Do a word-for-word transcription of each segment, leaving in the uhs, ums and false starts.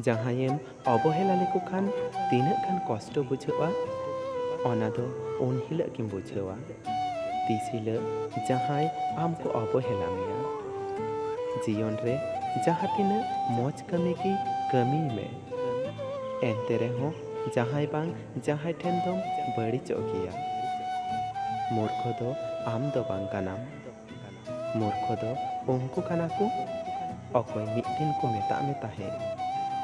ᱡᱟᱦᱟᱸᱭᱮᱢ ᱚᱵᱚᱦᱮᱞᱟ ᱞᱮᱠᱚ ᱠᱷᱟᱱ ᱛᱤᱱᱟᱹᱜ ᱜᱟᱱ ᱠᱚᱥᱴᱚ ᱵᱩᱡᱷᱟᱹᱜᱼᱟ, ᱚᱱᱟ ᱫᱚ ᱩᱱ ᱦᱤᱞᱳᱜ ᱜᱮᱢ ᱵᱩᱡᱷᱟᱹᱣᱟ, ᱛᱤᱥ ᱦᱤᱞᱳᱜ ᱡᱟᱦᱟᱸᱭ ᱟᱢ ᱠᱚ ᱚᱵᱚᱦᱮᱞᱟ ᱢᱮᱭᱟ᱾ ᱡᱤᱭᱚᱱ ᱨᱮ ᱡᱟᱦᱟᱸ ᱛᱤᱱᱟᱹᱜ ᱢᱚᱡᱽ ᱠᱟᱹᱢᱤ ᱜᱮ ᱠᱟᱹᱢᱤᱭ ᱢᱮ, ᱮᱱᱛᱮ ᱨᱮᱦᱚᱸ ᱡᱟᱦᱟᱸᱭ ᱵᱟᱝ ᱡᱟᱦᱟᱸᱭ ᱴᱷᱮᱱ ᱫᱚᱢ ᱵᱟᱹᱲᱤᱡᱚᱜ ᱜᱮᱭᱟ᱾ ᱢᱩᱨᱠᱷᱚ ᱫᱚ ᱟᱢ ᱫᱚ ᱵᱟᱝ ᱠᱟᱱᱟᱢ᱾ ᱢᱩᱨᱠᱷᱚ ᱫᱚ ᱩᱱᱠᱩ ᱠᱟᱱᱟ ᱠᱚ, ᱚᱠᱚᱭ ᱢᱤᱫ ᱫᱤᱱ ᱠᱚ ᱢᱮᱛᱟᱜ ᱢᱮ ᱛᱟᱦᱮᱸᱫ,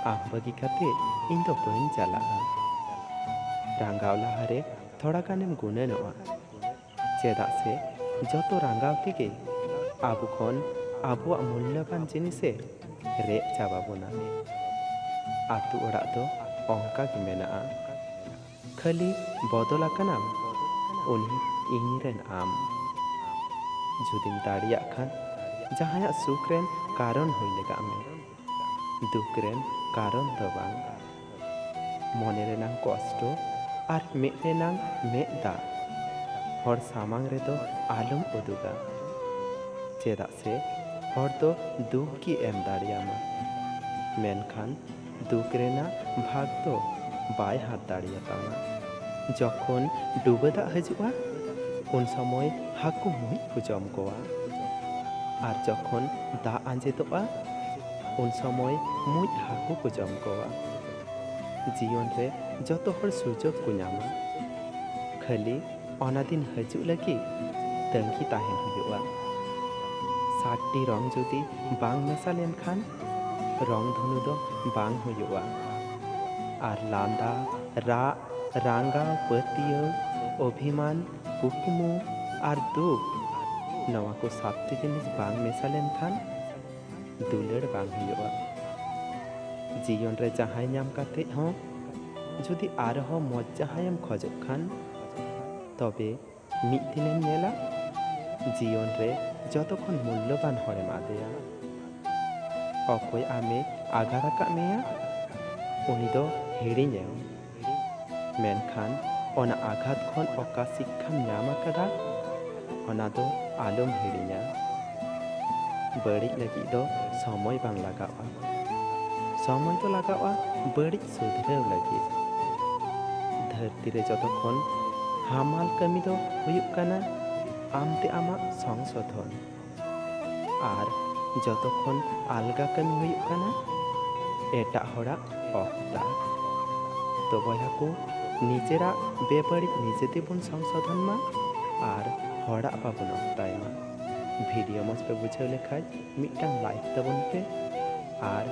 "ᱟᱢ ᱵᱟᱹᱜᱤ ᱠᱟᱛᱮ ᱤᱧ ᱫᱚ ᱵᱟᱹᱧ ᱪᱟᱞᱟᱜᱼᱟ᱾" ᱨᱟᱸᱜᱟᱣ ᱞᱟᱦᱟᱨᱮ ᱛᱷᱚᱲᱟ ᱜᱟᱱᱮᱢ ᱜᱩᱱᱟᱹᱱᱚᱜᱼᱟ, ᱪᱮᱫᱟᱜ ᱥᱮ ᱡᱚᱛᱚ ᱨᱟᱸᱜᱟᱣ ᱛᱮᱜᱮ ᱟᱵᱚ ᱠᱷᱚᱱ ᱟᱵᱚᱣᱟᱜ ᱢᱩᱞᱞᱚᱵᱟᱱ ᱡᱤᱱᱤᱥᱮ ᱨᱮᱡ ᱪᱟᱵᱟ ᱵᱚᱱᱟ᱾ ᱟᱛᱳ ᱚᱲᱟᱜ ᱫᱚ ᱚᱱᱠᱟ ᱜᱮ ᱢᱮᱱᱟᱜᱼᱟ᱾ ᱠᱷᱟᱹᱞᱤ ᱵᱚᱫᱚᱞ ᱟᱠᱟᱱᱟᱢ, ᱩᱱᱤ ᱤᱧ ᱨᱮᱱ ᱟᱢ᱾ ᱡᱩᱫᱤᱢ ᱫᱟᱲᱮᱭᱟᱜ ᱠᱷᱟᱱ, ᱡᱟᱦᱟᱸᱭᱟᱜ ᱥᱩᱠ ᱨᱮᱱ ᱠᱟᱨᱚᱱ ᱦᱩᱭ ᱞᱮᱜᱟᱜ ᱢᱮ, ᱫᱩᱠ ᱨᱮᱱ ᱠᱟᱨᱚᱱ ᱫᱚ ᱵᱟᱝ᱾ ᱢᱚᱱᱮ ᱨᱮᱱᱟᱝ ᱠᱚᱥᱴᱚ ᱟᱨ ᱢᱮᱫ ᱨᱮᱱᱟᱝ ᱢᱮᱫ ᱫᱟᱜ ᱦᱚᱲ ᱥᱟᱢᱟᱝ ᱨᱮᱫᱚ ᱟᱞᱚᱢ ᱩᱫᱩᱜᱟ, ᱪᱮᱫᱟᱜ ᱥᱮ ᱦᱚᱲ ᱫᱚ ᱫᱩᱠ ᱜᱮ ᱮᱢ ᱫᱟᱲᱮᱭᱟᱢᱟ, ᱢᱮᱱᱠᱷᱟᱱ ᱫᱩᱠ ᱨᱮᱱᱟᱜ ᱵᱷᱟᱜᱽ ᱫᱚ ᱵᱟᱭ ᱦᱟᱛ ᱫᱟᱲᱮᱭᱟᱛᱟᱢᱟ᱾ ᱡᱚᱠᱷᱚᱱ ᱰᱩᱵᱟᱹ ᱫᱟᱜ ᱦᱤᱡᱩᱜᱼᱟ, ᱩᱱ ᱥᱚᱢᱚᱭ ᱦᱟᱹᱠᱩ ᱢᱩᱸᱡ ᱠᱚ ᱡᱚᱢ ᱠᱚᱣᱟ, ᱟᱨ ᱡᱚᱠᱷᱚᱱ ᱫᱟᱜ ᱟᱸᱡᱮᱫᱚᱜᱼᱟ, ᱩᱱ ᱥᱚᱢᱚᱭ ᱢᱩᱸᱡ ᱦᱟᱹᱠᱩ ᱠᱚ ᱡᱚᱢ ᱠᱚᱣᱟ᱾ ᱡᱤᱭᱚᱱ ᱨᱮ ᱡᱚᱛᱚ ᱦᱚᱲ ᱥᱩᱡᱳᱜᱽ ᱠᱚ ᱧᱟᱢᱟ, ᱠᱷᱟᱹᱞᱤ ᱚᱱᱟ ᱫᱤᱱ ᱦᱤᱡᱩᱜ ᱞᱟᱹᱜᱤᱫ ᱛᱟᱺᱜᱤ ᱛᱟᱦᱮᱱ ᱦᱩᱭᱩᱜᱼᱟ᱾ ᱥᱟᱛᱴᱤ ᱨᱚᱝ ᱡᱩᱫᱤ ᱵᱟᱝ ᱢᱮᱥᱟ ᱞᱮᱱᱠᱷᱟᱱ, ᱨᱚᱝ ᱫᱷᱩᱱᱩ ᱫᱚ ᱵᱟᱝ ᱦᱩᱭᱩᱜᱼᱟ᱾ ᱟᱨ ᱞᱟᱸᱫᱟ, ᱨᱟᱜ, ᱨᱟᱸᱜᱟᱣ, ᱯᱟᱹᱛᱭᱟᱹᱣ, ᱚᱵᱷᱤᱢᱟᱱ, ᱠᱩᱠᱢᱩ ᱟᱨ ᱫᱩᱠ, ᱱᱚᱣᱟ ᱠᱚ ᱥᱟᱛᱴᱤ ᱡᱤᱱᱤᱥ ᱵᱟᱝ ᱢᱮᱥᱟ ᱞᱮᱱᱠᱷᱟᱱ ᱫᱩᱞᱟᱹᱲ ᱵᱟᱝ ᱦᱩᱭᱩᱜᱼᱟ᱾ ᱡᱤᱭᱚᱱ ᱨᱮ ᱡᱟᱦᱟᱸᱭ ᱧᱟᱢ ᱠᱟᱛᱮ ᱦᱚᱸ ᱡᱩᱫᱤ ᱟᱨᱦᱚᱸ ᱢᱚᱡᱽ ᱡᱟᱦᱟᱸᱭᱮᱢ ᱠᱷᱚᱡᱚᱜ ᱠᱷᱟᱱ, ᱛᱚᱵᱮ ᱢᱤᱫ ᱫᱤᱱᱮᱢ ᱧᱮᱞᱟ, ᱡᱤᱭᱚᱱ ᱨᱮ ᱡᱚᱛᱚ ᱠᱷᱚᱱ ᱢᱩᱞᱞᱚᱵᱟᱱ ᱦᱚᱲᱮᱢ ᱟᱫᱮᱭᱟ᱾ ᱚᱠᱚᱭ ᱟᱢᱮ ᱟᱜᱷᱟᱛ ᱟᱠᱟᱫ ᱢᱮᱭᱟ, ᱩᱱᱤ ᱫᱚ ᱦᱤᱲᱤᱧᱮᱢ, ᱢᱮᱱᱠᱷᱟᱱ ᱚᱱᱟ ᱟᱜᱷᱟᱛ ᱠᱷᱚᱱ ᱚᱠᱟ ᱥᱤᱠᱠᱷᱟᱢ ᱧᱟᱢ ᱟᱠᱟᱫᱟ, ᱚᱱᱟ ᱫᱚ ᱟᱞᱚᱢ ᱦᱤᱲᱤᱧᱟ᱾ ᱵᱟᱹᱲᱤᱡ ᱞᱟᱹᱜᱤᱫ ᱫᱚ ᱥᱚᱢᱚᱭ ᱵᱟᱝ ᱞᱟᱜᱟᱜᱼᱟ᱾ ᱥᱚᱢᱚᱭ ᱫᱚ ᱞᱟᱜᱟᱜᱼᱟ ᱵᱟᱹᱲᱤᱡ ᱥᱩᱫᱷᱨᱟᱹᱣ ᱞᱟᱹᱜᱤᱫ᱾ ᱫᱷᱟᱹᱨᱛᱤ ᱨᱮ ᱡᱚᱛᱚ ᱠᱷᱚᱱ ᱦᱟᱢᱟᱞ ᱠᱟᱹᱢᱤ ᱫᱚ ᱦᱩᱭᱩᱜ ᱠᱟᱱᱟ ᱟᱢᱛᱮ ᱟᱢᱟᱜ ᱥᱚᱝᱥᱳᱫᱷᱚᱱ᱾ ᱟᱨ ᱡᱚᱛᱚ ᱠᱷᱚᱱ ᱟᱞᱜᱟ ᱠᱟᱹᱢᱤ ᱦᱩᱭᱩᱜ ᱠᱟᱱᱟ ᱮᱴᱟᱜ ᱦᱚᱲᱟᱜ ᱚᱠᱛᱟ᱾ ᱛᱚ ᱵᱚᱭᱦᱟ ᱠᱚ, ᱱᱤᱡᱮᱨᱟᱜ ᱵᱮᱵᱟᱹᱲᱤᱡ ᱱᱤᱡᱮ ᱛᱮᱵᱚᱱ ᱥᱚᱝᱥᱳᱫᱷᱚᱱ ᱢᱟ ᱟᱨ ᱦᱚᱲᱟᱜ ᱵᱟᱵᱚᱱ ᱚᱠᱛᱟᱭ ᱢᱟ᱾ ᱵᱷᱤᱰᱤᱭᱳ ᱢᱚᱡᱽ ᱯᱮ ᱵᱩᱡᱷᱟᱹᱣ ᱞᱮᱠᱷᱟᱡ ᱢᱤᱫᱴᱟᱝ ᱞᱟᱭᱤᱠ ᱛᱟᱵᱚᱱ ᱯᱮ ᱟᱨ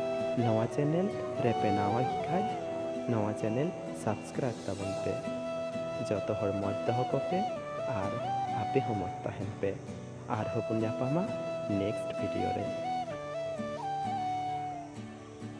ᱱᱚᱣᱟ ᱪᱮᱱᱮᱞ ᱨᱮᱯᱮ ᱱᱟᱣᱟ ᱜᱮ ᱠᱷᱟᱡ ᱱᱚᱣᱟ ᱪᱮᱱᱮᱞ ᱥᱟᱵᱥᱠᱨᱟᱭᱤᱵ ᱛᱟᱵᱚᱱ ᱯᱮ᱾ ᱡᱚᱛᱚ ᱦᱚᱲ ᱢᱚᱡᱽ ᱫᱚᱦᱚ ᱠᱚᱯᱮ ᱟᱨ ᱟᱯᱮ ᱦᱚᱸ ᱢᱚᱡᱽ ᱛᱟᱦᱮᱱ ᱯᱮ᱾ ᱟᱨᱦᱚᱸ ᱵᱚᱱ ᱧᱟᱯᱟᱢᱟ ᱱᱮᱠᱥᱴ ᱵᱷᱤᱰᱤᱭᱳ ᱨᱮ᱾